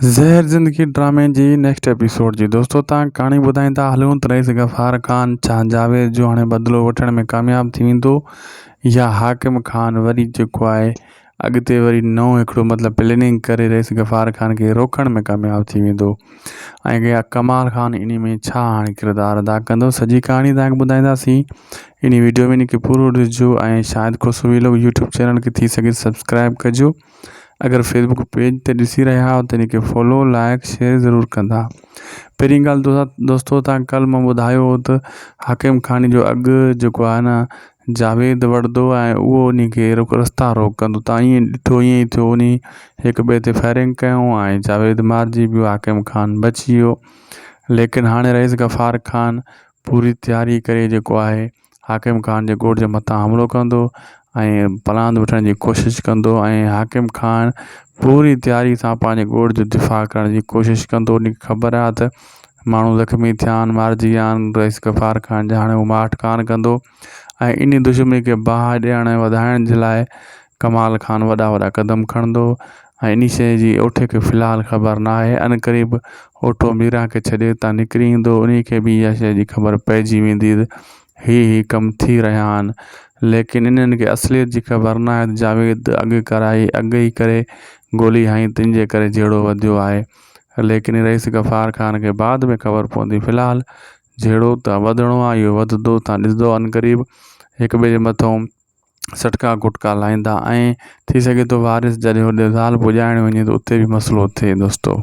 زهر زندگي ڊرامي جي نيڪسٽ ايپيسوڊ جي دوستو تان ڪهاڻي ٻڌائيندا هلون ته رئيس غفار خان ڇا جاويد جو هاڻي بدلو وٺڻ ۾ ڪامياب ٿي ويندو يا حاڪم خان وري جيڪو آهي اڳتي وري نئون هڪڙو مطلب پلاننگ ڪري رئيس غفار خان کي روڪڻ ۾ ڪامياب ٿي ويندو ۽ يا ڪمال خان انهي ۾ ڇا هاڻي ڪردار ادا ڪندو سڄي ڪهاڻي تان ٻڌائينداسين انهي ويڊيو ۾ ان کي پورو ڏسجو ۽ Shahid Khoso vlog YouTube channel کي ٿي سگهي سبسڪرائب ڪجو اگر فيسبوڪ پيج تي ڏسي رهيا آهيو ته ان کي فالو لائڪ شيئر ضرور ڪندا پهرين ڳالهه دوستو تان ڪل مان ٻڌايو هو ته حاڪم خاني جو اڳ جيڪو آهي نه جاويد وڙهندو ۽ اهو ان کي رستا روڪ ڪندو تان ائين ڏٺو ائين ئي ٿيو ان هڪ ٻئي تي فائرنگ ڪيو ۽ جاويد مارجي ويو حاڪم خان بچي ويو ليڪن هاڻي رئيس غفار خان پوري تياري ڪري جيڪو آهي حاڪم خان جي ڳوٺ جي مٿان حملو ڪندو ۽ پلاند وٺڻ جي ڪوشش ڪندو ۽ حاڪم خان پوري تياري سان پنهنجي ڳوٺ جو دفاع ڪرڻ جي ڪوشش ڪندو ان کي خبر آهي ته ماڻهو زخمي ٿيا آهن مارجي ويا آهن رئيس غفار خان جا هاڻي هو ماٺ ڪانه ڪندو ۽ ان دشمني کي باهه ڏيڻ ۽ وڌائڻ جي لاء ڪمال خان وڏا وڏا قدم کڻندو ۽ انهي شيء جي اوٺي کي في الحال خبر نه آهي عنقريب اوٺو ميران کي ڇڏي اتان نڪري ايندو انهي کي به اها شيء جي خبر پئجي ويندي ته هي هي ڪم ٿي رهيا آهن ليڪن انهن کي اصليت جي خبر نه آهي ته جاويد اڳ ڪرائي اڳ ئي ڪري گولي هنئي تن جي ڪري جهيڙو وڌيو آهي ليڪن رئيس غفار خان کي بعد ۾ خبر پوندي في الحال جهيڙو ته وڌڻو آهي اهو وڌندو تان ڏسندو عنقريب هڪ ٻئي جي مٿو سٽڪا گٽڪا لائيندا ۽ ٿي سگهي ٿو وارث جڏهن هوڏي زال پڄائڻ وڃي ته اتي به مسئلو ٿئي دوستو.